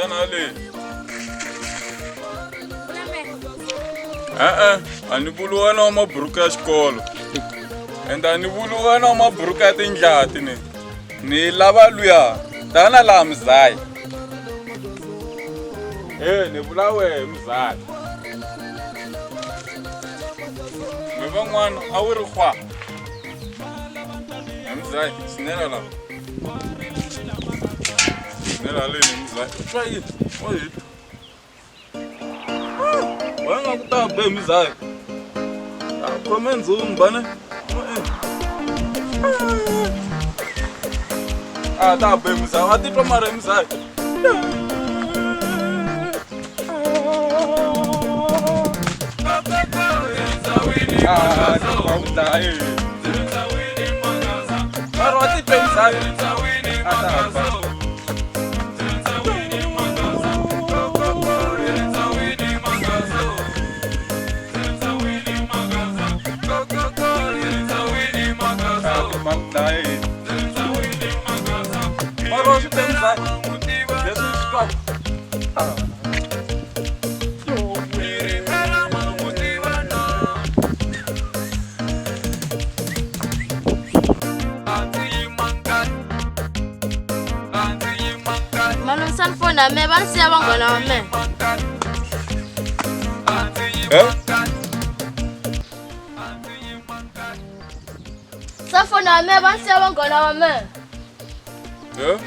Tana le. E-e, a ni vuli wena wa maburuku ya xikolo ende a ni vuli wena wa maburuku ya tindlati ni ni lava luya tana laha muzaya e ni vula wehe muzaya mi van'wana a wu ri xwa muzaya tshinela laha tshinela leni muzaya u twa yini wa hi Wena nga ku ta be muzaya a khome ndzumba ne a ta be muzaya a titwa mara muzaya mara wa titwa muzaya a ta ba. Malume sanifoni ya mehe va ni siya vanghana va mehe. Eh? Cellphone ya mehe va ni siya vanghana va mehe. Eh?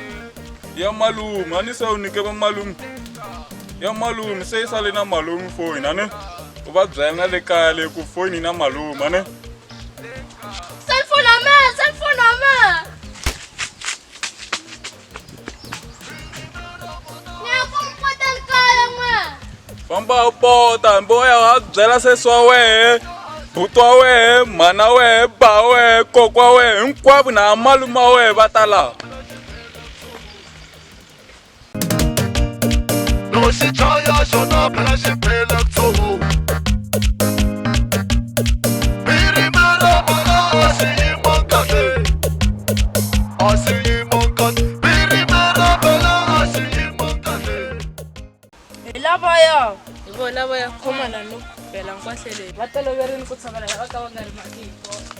Ya malume, a ni se u nyike va malume. Ya malume se yi sale na malume foni a ni? U va byela na le kaya le ku foni na malume a ni? Cellphone ya mehe, cellphone ya mehe. Ni ya ku mi potela kaya n'we. Famba u pota hambi wo ya wa byela sesi wa wehe, buti wa wehe, mhana wehe, ba wehe, kokwa wehe hinkwavo na malume wa wehe va ta laha. No xi chaya xona phela xi phela tsoho Pirimela mara a xi yima kahle a xi yima kahle Pirimela phela a xi yima kahle. Hi lavaya. Hi vo lavaya khomana no bela nkwahleleni. Va toloverile ku tshovela lava ka va nga rimangiki kona.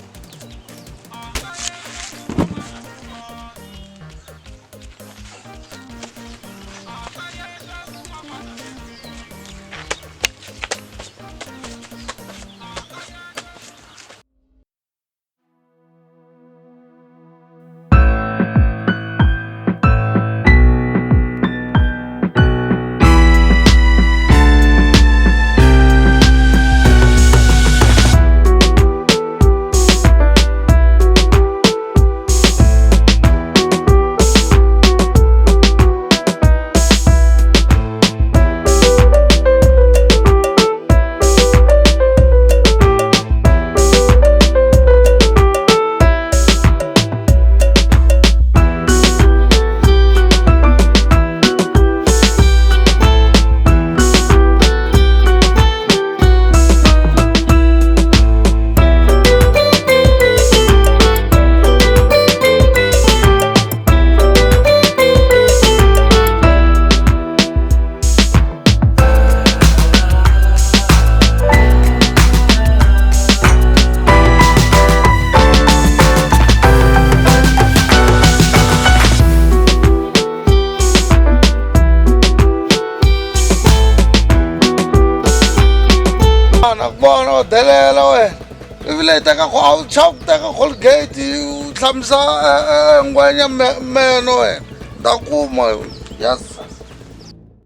Na ku vona u delela wena ivi leyi teka a wu chavi ku teka colgate u hlambisa ngwenya meno wena ta kuma yes.